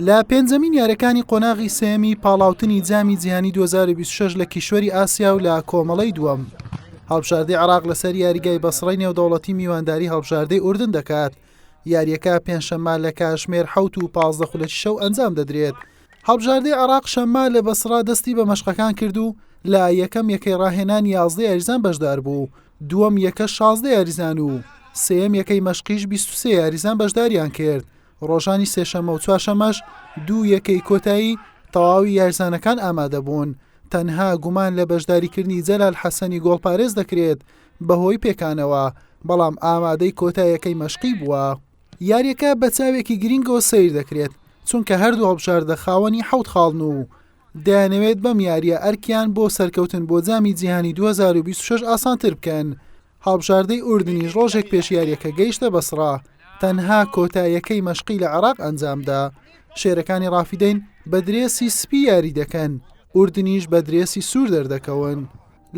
لە پێنجەمین یاریەکانی قۆناغی سێیەمی پاڵاوتنی جامی جیهانی 2026 لە کیشوەری ئاسیا و لە کۆمەڵەی دووەم هەڵبژاردەی عێراق لەسەر یاریگای بەسڕەی نێودەوڵەتی میوانداری هەڵبژاردەی ئوردن دەکات یاریەکە پێنجشەممە لە کاژمێر حەوت و 15 خولەکی شەو ئەنجام دەدرێت هەڵبژاردەی عێراق شەممە لە بەسڕە دەستی بە مەشقەکان کرد و لە یەکەم یەکەی ڕاهێنان 11 یاریزان بەشدار بوو دووەم یەکە 16 یاریزان و سێیەم یەکەی مەشقیش 23 یاریزان بەشداریان کرد ڕۆژانی سێشەممە و چوارشەممەش دوو یەکەی کۆتایی تەواوی یاریزانەکان ئامادەبوون، تەنها گومان لە بەشداریکردنی جەلال حەسەنی گۆڵپارێز دەکرێت بەهۆی پێکانەوە، بەڵام ئامادەی کۆتا یەکەی مەشقی بووە. یارییەکە بە چاوێکی گرینگەوە سەیر دەکرێت، چونکە هەردوو هەڵبژاردە خاوەنی حەوت خاڵن و دەیانەوێت بەم یارییە ئەرکیان بۆ سەرکەوتن بۆ جامی جیهانی 2026 ئاسانتر بکەن، هەڵبژاردەی ئوردنیش ڕۆژێک پێش یارییەکە گەیشتە بەسڕە، تەنها کۆتا یەکەی مەشقی لە عێراق ئەنجامدا، شێرەکانی ڕافیدەین بە درێسی سپی یاری دەکەن، ئوردنیش بە درێسی سوور دەردەکەون.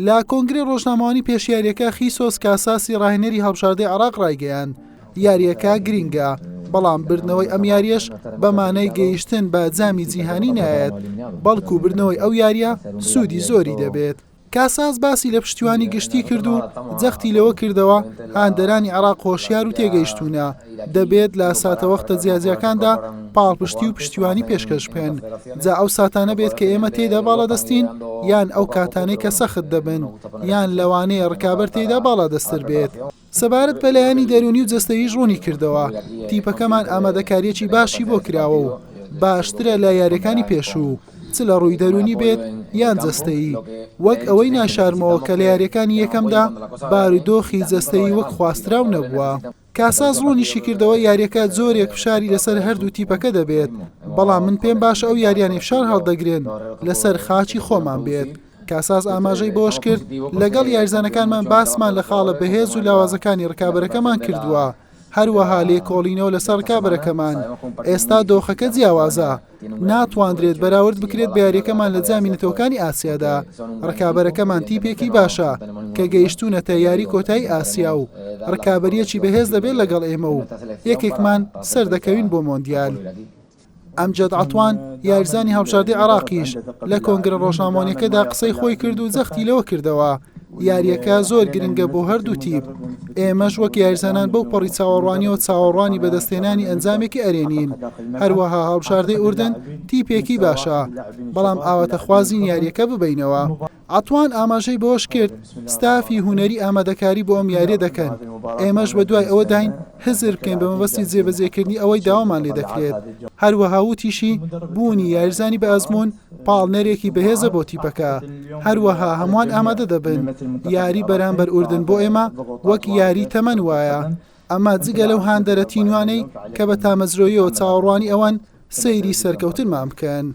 لە کۆنگرەی ڕۆژنامەوانی پێش یارییەکە خیسۆس کاساسی ڕاهێنەری هەڵبژاردەی عێراق ڕایگەیاند، یارییەکە گرینگە، بەڵام بردنەوەی ئەم یارییەش بە مانای گەیشتن بە جامی جیهانی نایەت، بەڵکو بردنەوەی ئەو یارییە سوودی زۆری دەبێت. کاساس باسی لە پشتیوانی گشتی کرد و جەختی لەوە کردەوە، هاندەرانی عێراق هۆشیار و تێگەیشتوونە، دەبێت لە ساتەوەختە جیاجیاکاندا پاڵپشتی و پشتیوانی پێشکەش بکەن، جا ئەو ساتانە بێت کە ئێمە تێیدا باڵادەستین یان ئەو کاتانەی کە سەخت دەبن یان لەوانەیە ڕکابەر تێیدا باڵادەستتر بێت. سەبارەت بە لایەنی دەروونی و جەستەییش ڕوونیکردەوە، تیپەکەمان ئامادەکارییەکی باشی بۆ کراوە و باشترە لە یارییەکانی پێشوو، چ لە ڕووی دەروونی بێت یان جەستەیی، وەک ئەوەی ناشارمەوە کە لە یارییەکانی یەکەمدا بارودۆخی جەستەیی وەک خواستراو نەبووە. کاساس ڕوونیشیکردەوە، یارییەکە جۆرێک فشاری لەسەر هەردوو تیپەکە دەبێت، بەڵام من پێم باشە ئەو یارییانەی فشار هەڵدەگرن لەسەر خاکی خۆمان بێت. کاساس ئاماژەی بەوەشکرد، لەگەڵ یاریزانەکانمان باسمان لە خاڵە بەهێز و لاوازەکانی رکابەرەکەمان کردووە، هەروەها لێکۆڵینەوە لەسەر رکابەرەکەمان، ئێستا دۆخەکە جیاوازە، ناتواندرێت بەراورد بکرێت بە یارییەکەمان لە جامی نەتەوەکانی ئاسیادا، رکابەرەکەمان تیپێکی باشە کە گەیشتوونەتە یاری کۆتایی ئاسیا و رکابەرییەکی بەهێز دەبێت لەگەڵ ئێمە و یەکێکمان سەردەکەوین بۆ مۆندیال. ئەمجەد عەتوان، یاریزانی هەڵبژاردەی عێراقیش لە کۆنگرە رۆژنامەوانییەکەدا قسەی خۆی کرد و جەختی لەوە کردەوە، یارییەکە زۆر گرنگە بۆ هەردوو تیپ، ئێمەش وەک یاریزانان بەو پەڕی چاوەڕوانییەوە چاوەڕوانی بەدەستهێنانی ئەنجامێکی ئەرێنین، هەروەها هەڵبژاردەی ئوردن تیپێکی باشە، بەڵام ئاواتەخوازین یارییەکە ببەینەوە. عەتوان ئاماژەی بەوەشکرد، ستافی هونەری ئامادەکاری بۆ ئەم یارییە دەکەن، ئێمەش بەدوای ئەوەداین هزر بکەین بە مەبەستی جێبەجێکردنی ئەوەی داوامان لێدەکرێت. هەروەها وتیشی، بوونی یاریزانی بە ئەزموون پاڵنەرێکی بەهێزە بۆ تیپەکە، هەروەها هەمووان ئامادە دەبن، یاری بەرامبەر ئوردن بۆ ئێمە وەک یاری تەمەن وایە، ئەمە جگە لەو هاندەرە تینوانەی کە بە تامەزرۆییەوە چاوەڕوانی ئەوەن سەیری سەرکەوتنمان بکەن.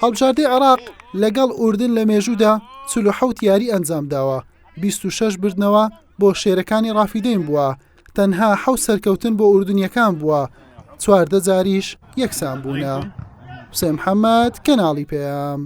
هەڵبژاردەی عێراق لەگەڵ ئوردن لە مێژوودا 47 یاری ئەنجامداوە، 26 بردنەوە بۆ شێرەکانی ڕافیدەین بووە، تەنها حەوت سەرکەوتن بۆ ئوردنییەکان بووە، 14 جاریش یەکسان بوونە. حوسێن محەمەد، کەناڵی پەیام.